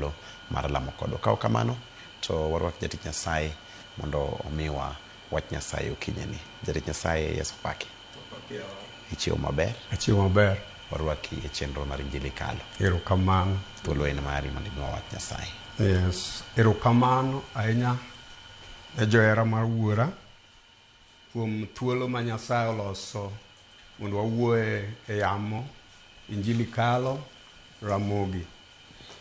thuolo mar lamo kodwa. Ka ok kamano to warwak jatich Nyasaye mondo omiwa wach Nyasaye okinyini. Jatich Nyasaye, Yesu opaki. Ichiewo maber? Achiewo maber. Warwaki e chenro mar Injili Kalo. Erokamano. Thuolo en mari mondo imiwa wach Nyasaye. Yes, erokamano ahinya ne johera mar wuora kuom thuolo ma Nyasaye oloso mondo wawuoye e yamo Injili Kalo Ramogi.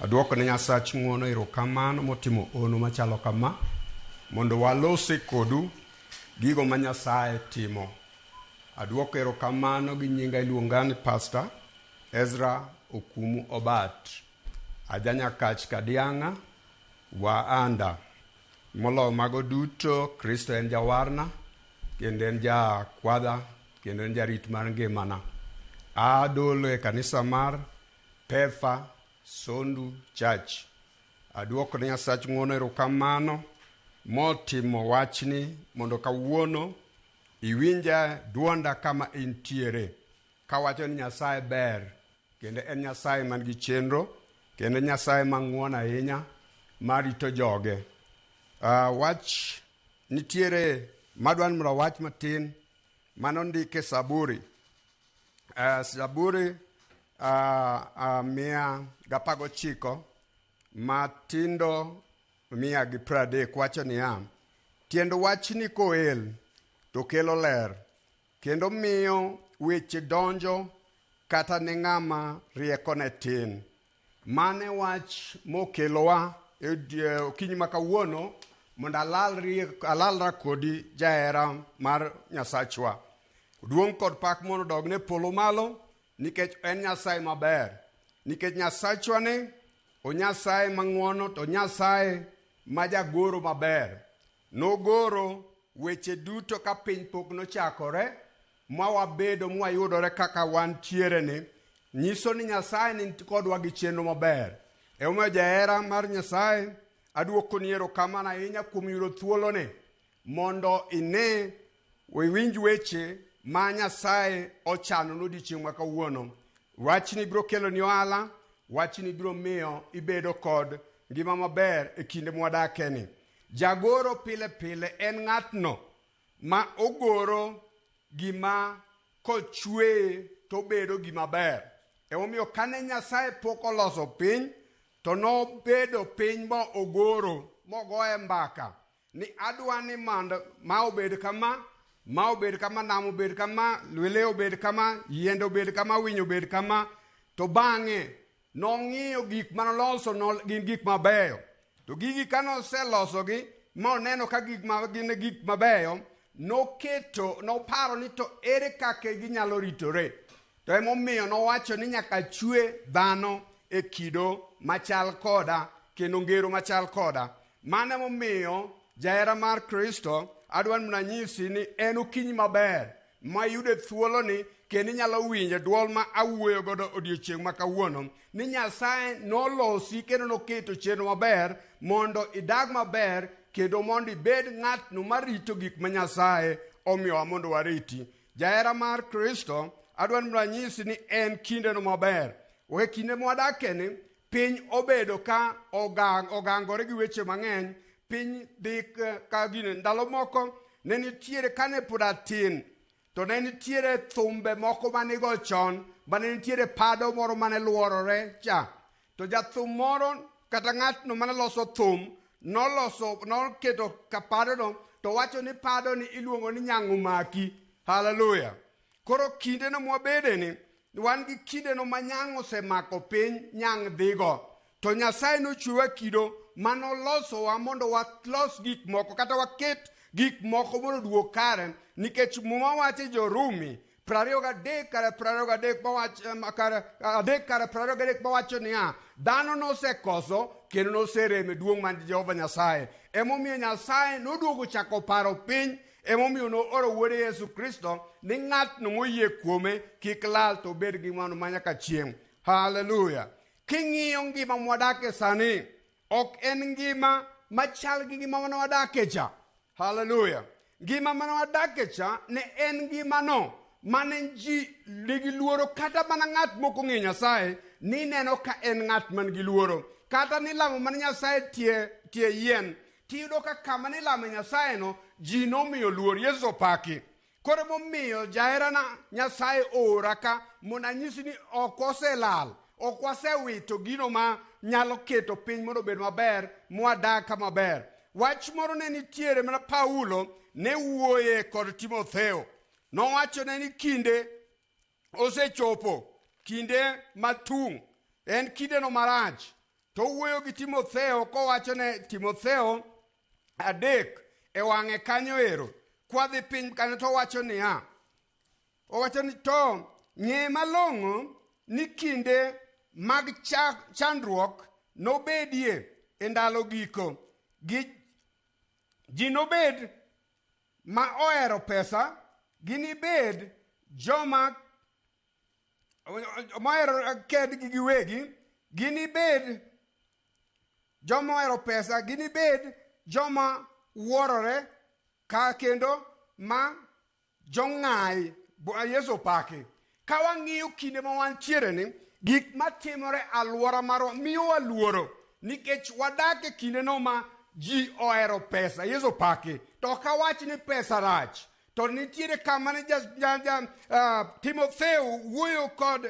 Aduoko ne Nyasach ng'uono erokamano motimo ono machalo kama mondo walose kodu gigo ma Nyasaye timo. Aduoko erokamano gi nyinga iluonga ni Pastor Ezra Okumu Obat. Aja Nyakach Kadiang'a, Waanda. Moloyo mago duto, Kristo en jawarna, kendo en jakwadha, kendo en jarit mar ngimana. Adolo e kanisa mar Pefa Sondu Church. Aduoko ne Nyasach ng'uono erokamano motimo wachni mondo kawuono iwinja duonda kama intiere kawacho ni Nyasaye ber kendo en Nyasaye man gi chenro kendo Nyasaye mang'uon ahinya marito joge. Wach nitiere madwa ni mondo awach matin manondike Saburi. Saburi 119 matindo 130 wacho niya, tiend wachni koel to kelo ler kendo miyo weche donjo kata ne ng'ama riekone tin. Mane wach mokelowa e okinyi ma kawuono mondo alalra kodi jahera mar Nyasachwa. Duong' kod pak mondo odogne polo malo nikech en Nyasaye maber. Nikech Nyasachwa ni o Nyasaye mang'uono to Nyasaye ma jagoro maber. Nogoro weche duto ka piny pok nochakore ma wabedo mwayudore kaka wantiere ni nyiso ni Nyasaye ni kodwa gi chenro maber. Emomiyo jahera mar Nyasaye aduokoni erokamano ahinya kuom yudo thuoloni mondo ine iwinj weche ma Nyasaye ochano odiochieng' ma kawuono. Wachni biro keloni ohala, wachni biro miyo ibedo kod ngima maber e kinde mwadakeni. Jagoro pile pile en ng'atno ma ogoro gima kochweye to obedo gima ber. Emomiyo kane Nyasaye pok oloso piny to nobedo piny ma ogoro mogoye mbaka ni adwa ni mondo ma obed kama, ma obed kama, nam obed kama, lwele obed kama, yiende obed kama, winy obed kama. To bang'e nong'iyo gik manoloso gin gik mabeyo. To gigi kanoselosogi ma oneno ka gik ma gin gik mabeyo, noketo noparo ni to ere kaka ginyalo ritore. To emomiyo nowacho ni nyaka chwe dhano e kido machal koda kendo ngero machal koda. Mano emomiyo jahera mar Kristo adwa ni mondo anyisi ni en okinyi maber ma iyude thuoloni kendo inyalo winjo duol ma awuoyo godo odiochieng' ma kawuono ni Nyasaye nolosi kendo noketo chenro maber mondo idag maber kendo mondo ibed ng'atno marito gik ma Nyasaye omiyowa mondo wariti. Jahera mar Kristo adwa ni mondo anyisi ni en kindeno maber. E kinde mwadakeni piny obedo ka ogangore gi weche mang'eny, piny dhi ka gine. Ndalo moko ne nitiere kane pod atin to ne nitiere thumbe moko manigo chon mane nitiere pado moro mane luorore cha. To jathum moro kata ng'atno mane loso thum noloso noketo ka padono to wacho ni pado ni iluongo ni nyang'u maki. Haleluya. Koro kindeno mwabedeni wan gi kindeno ma nyang' osemako piny, nyang' dhigo. To Nyasaye nochwewa kido manolosowa mondo walos gik moko kata waket gik moko mondo oduog kare, nikech Muma wacho e Jo-Rumi 23 kare 23 mawach, kare 3 kare 23 mawacho niya, dhano nosekoso kendo noserem e duong' mar Jehova Nyasaye. Emomiyo Nyasaye noduogo chako paro piny, emomiyo nooro wuode Yesu Kristo ni ng'atno moyie kuome kik lal to obed gi ngimano ma nyaka chieng'. Haleluya. King'iyo ngima mwadake sani, ok en ngima machal gi ngima mane wadake cha. Haleluya. Ngima mane wadake cha ne en ngimano mane ji nigi luoro, kata mana ng'at mok ong'eyo Nyasaye nineno ka en ng'at man gi luoro. Kata nilamo mana Nyasaye tie yien, tiyudo ka kama nilame Nyasaye no, ji nomiyo luor. Yesu opaki. Koro momiyo jaherana Nyasaye oora ka mondo anyisi ni ok oselal, ok wasewito gino ma nyalo keto piny mondo obed maber, mwadag kama ber. Wach moro ne nitiere mana Paulo ne wuoye kod Timotheo. Nowachone ni kinde osechopo, kinde matung', en kindeno marach. To owuoyo gi Timotheo kowachone Timotheo 3 e wang'e kanyo ero. Kwadhi piny kanyo to owacho niya, owacho ni to ng'e malong'o ni kinde mag chandruok nobedie e ndalo giko. Ji nobed ma ohero pesa, ginibed joma mohero kedgi giwegi, ginibed joma ohero pesa, ginibed joma wuorore ka kendo ma jong'ayi. Yesu opaki. Ka wang'iyo kinde ma wantiere ni, gik matimore alwora marwa miyowa luoro, nikech wadak e kindeno ma ji ohero pesa. Yesu opaki. To ok awach ni pesa rach, to nitiere kama ne Timotheo wuoyo kod,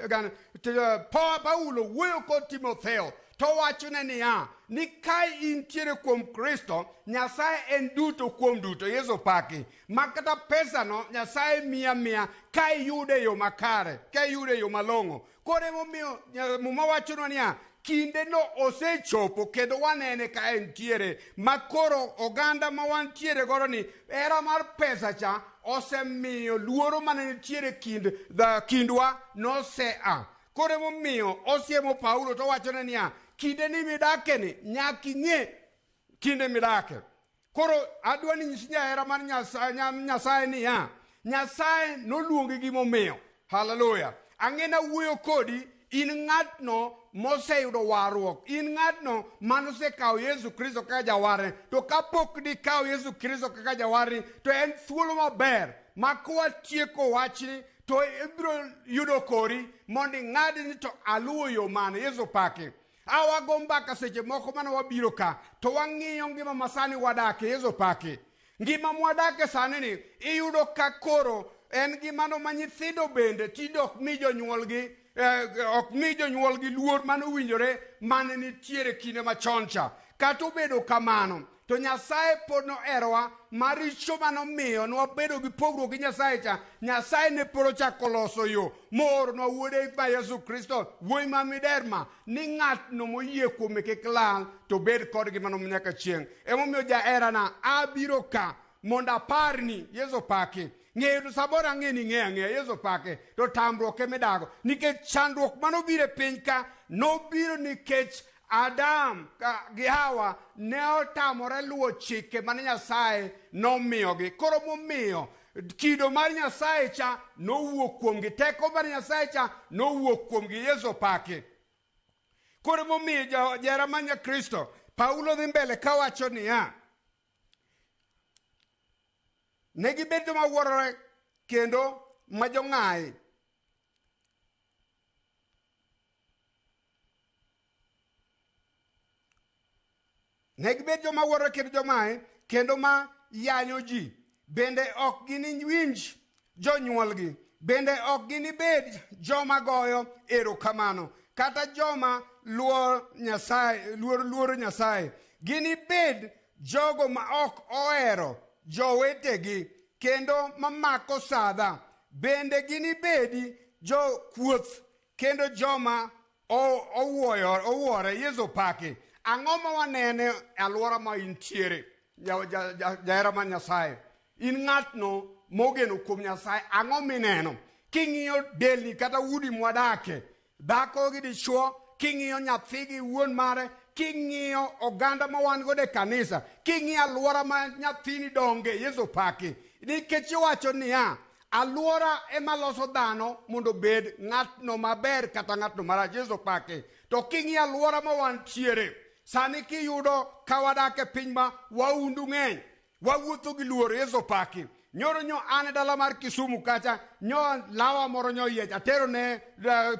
Paulo wuoyo kod Timotheo, to wachone niya, ni ka intiere kuom Kristo, Nyasaye en duto kuom duto. Yesu opaki. Ma kata pesa no Nyasaye miya miya ka iyude e yo makare, ka iyude e yo malong'o. Koro emomiyo Muma wachonwa niya, kinde no osechopo kendo wanene ka entiere, ma koro oganda ma wantiere godo ni hera mar pesa cha osemiyo luoro mane nitiere kindwa nosea. Koro emomiyo osiemo Paulo to owachone niya, kinde ni midake ni nyaka ing'e kinde midake. Koro adwa ni nyisi jahera mar Nyasaye niya, Nyasaye noluongi gimomiyo. Haleluya. Ang'e na wuoyo kodi, in ng'atno moseyudo warruok, in ng'atno manosekawo Yesu Kristo kaka jawarne. To kapok dikawo Yesu Kristo kaka jawarni, to en thuolo maber ma kwatieko wachni to ibiro yudo kori mondo ing'ad ni to aluwo yo mane. Yesu opaki. Awago mbaka seche moko mane wabiro ka, to wang'iyo ngima masani wadake. Yesu opaki. Ngima mwadake sani ni, iyudo ka koro en gimano ma nyithindo bende tinde ok mi jonyuolgi, ok mi jonyuolgi luor mane owinjore mane nitiere kinde machon cha. Kata obedo kamano, to Nyasaye pod noherowa, ma richo manomiyo nwabedo gi pogruok gi Nyasaye cha, Nyasaye ne pod ochako loso yo mooronwa wuode ma Yesu Kristo, wuoyi ma miderma, ni ng'atno moyie kuome kik lal, to bed kod ngimano nyaka chieng'. Emomiyo jaherana, abiro ka mondo aparni. Yesu opaki. Ng'eyo to samoro ang'e ni ing'eyo ang'eya. Yesu opaki. To tamruok emidago, nikech chandruok manobiro e piny ka nobiro nikech Adam gi Hawa ne otamore luwo chike mane Nyasaye nomiyogi. Koro momiyo kido mar Nyasaye cha nowuok kuomgi, teko mar Nyasaye cha nowuok kuomgi. Yesu opaki. Koro momiyo jahera mar Kristo, Paulo dhi mbele kawacho niya, ne gibedo joma wuorore kendo ma jong'ayi. Ne gibed joma wuorore kendo jong'ayi kendo ma yanyo ji. Bende ok giniwinj jonyuolgi, bende ok ginibed joma goyo erokamano, kata joma luoro Nyasaye, luoro Nyasaye. Ginibed jogo ma ok ohero jowetegi kendo mamako sadha. Bende ginibedi jokuoth kendo joma owuore. Yesu opaki. Ang'o ma wanene e alwora ma intiere, jahera mar Nyasaye? In ng'atno mogeno kuom Nyasaye, ang'o mineno? King'iyo delni kata udi mwadake, dhako gi dichuo, king'iyo nyathi gi wuon mare, king'iyo oganda ma wan godo e kanisa, king'iyo alwora ma nyathini donge, Yesu opaki. Nikech iwacho niya, alwora ema loso dhano mondo obed ng'atno maber kata ng'atno marach. Yesu opaki. To king'iyo alwora ma wantiere sani, kiyudo ka wadak e piny ma waundu ng'eny, wawuotho gi luoro. Yesu opaki. Nyoro nyo an e dala mar Kisumu kacha, nyo lawa moro nyo yiech, atero ne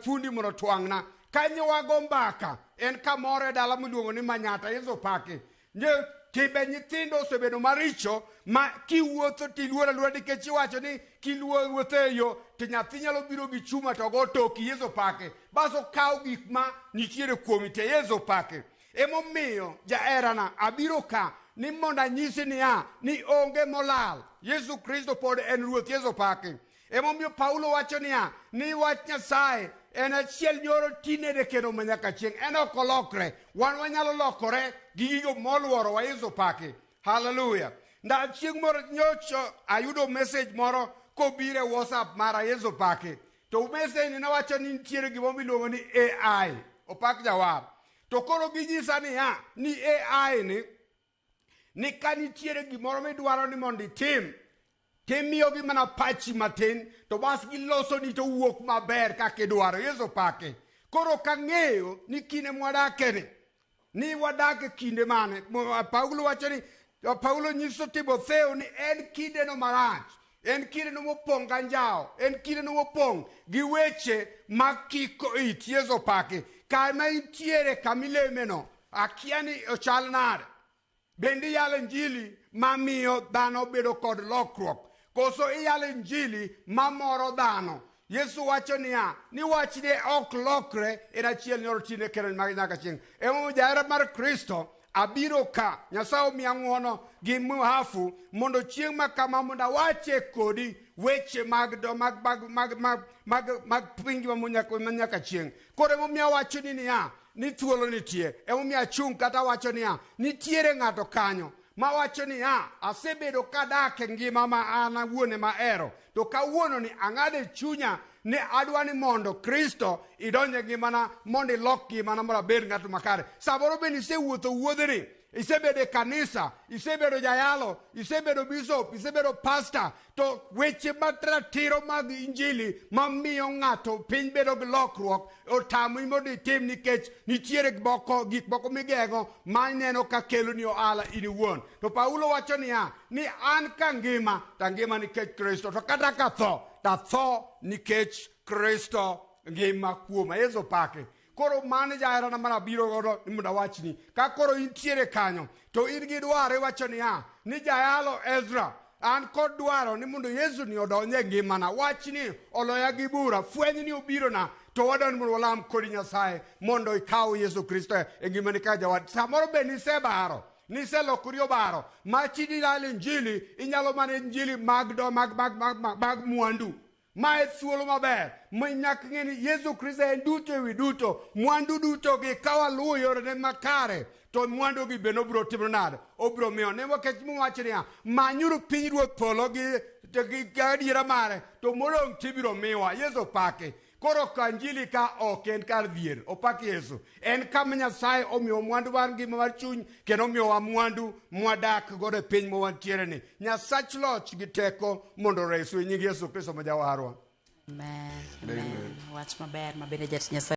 fundi mondo twang'na. Kanyo wago mbaka, En kamoro e dala miluongo ni Manyata. Yesu opaki. Nye timbe nyithindo osebedo maricho ma kiwuotho tiluor aluora nikech iwacho ni kiluor wuotho e yo to nyathi nyalo biro gi chuma to go toki. Yesu opaki. Bas okaw gik ma nitiere kuomi te. Yesu opaki. Emomiyo jaherana abiro ka ni mondo anyisi niya ni onge molal. Yesu Kristo pod en Ruoth. Yesu opaki. Emomiyo Paulo wacho niya ni wach Nyasaye en achiel nyoro tinende kendo manyaka chieng'. En ok olokre. Wan wanyalo lokore gi gigo moluorowa. Yesu opaki. Haleluya. Ndalo chieng' moro nyocha ayudo message moro kobiro e WhatsApp mara. Yesu opaki. To message ni nowacho ni nitiere gimoro miluongo ni AI. Opak jawar. To koro ginyisa niya ni AI ni ka nitiere gimoro midwaro ni mondo itim, timiyogi mana pachi matin to bas gilosoni to wuok maber kaka idwaro. Yesu opaki. Koro kang'eyo ni kinde mwadakeni ni wadak e kinde mane. Paulo wacho ni Paulo nyiso Timotheo ni en kindeno marach, en kindeno mopong' gi anjawo, en kindeno mopong' gi weche makiko it. Yesu opaki. Kama intiere kamilemeno akia ni ochal nade. Bende iyalo injili mamiyo dhano bedo kod lokruok, koso iyalo injili mamoro dhano? Yesu wacho niya ni wachne ok lokre, en achiel nyoro tinde kendo nyaka chieng'. Emomiyo jahera mar Kristo abiro ka Nyasaye omiya ng'uono gi muhafu mondo chieng' ma kama mondo awache kodi weche mag do mag mag mag mag mag mag piny manyaka chieng'. Koro emomiyo awacho ni niya ni thuolo nitie. Emomiyo achung' kata awacho niya nitiere ng'ato kanyo mawacho niya asebedo kadak e ngima ma an awuon ema ahero, to kawuono ni ang'ado e chunya ni adwa ni mondo Kristo idonj e ngimana mondo ilok ngimana mondo abed ng'at makare. Samoro bende isewuotho wuodhni, isebedo e kanisa, isebedo jayalo, isebedo bishop, isebedo pastor, to weche ratiro mag injili mamiyo ng'ato piny bedo gi lokruok otami mondo itim nikech nitiere gik moko migeng'o ma ineno ka keloni ohala in iwuon. To Paulo wacho niya ni an ka ngima to angima nikech Kristo, to kata ka tho to atho nikech Kristo ngima kuoma. Yesu opaki. Koro mano jaherana mana abiro godo ni mondo awachni. Ka koro intiere kanyo to in gi dwaro iwacho niya ni jayalo Ezra an kod dwaro ni mondo Yesu ni odonj e ngimana. Wachni oloya gi bura, fweny ni obirona, to wadwaro ni mondo walam kodi Nyasaye mondo ikaw Yesu Kristo e ngimani kaka jawar. Samoro be nisebaro, niselokori obaro, ma chidi lalo injili, inyalo mana injili mag do mag mag mag mag, mag mwandu. Ma e thuolo maber ma nyaka ng'e ni Yesu Kristo en duto ewi duto. Mwandu duto gi ka waluwo yorene makare to mwandu gi bende obiro timo nade? Obiro miyo. Ne nikech Muma wacho niya, manyuru pinyruoth polo gi adiera mare to modong' tibiro miwa. Yesu opaki. Koro ka injili ka ok en kar dhier, opak Yesu. En kama Nyasaye omiyo mwandu mar ngima mar chuny kendo omiyowa mwandu mwadak godo e piny ma wantiere ni. Nyasach loch gi teko mondo oresu e nying Yesu Kristo ma jawarwa. Amen. Amen. Wach maber ma bende jatich Nyasaye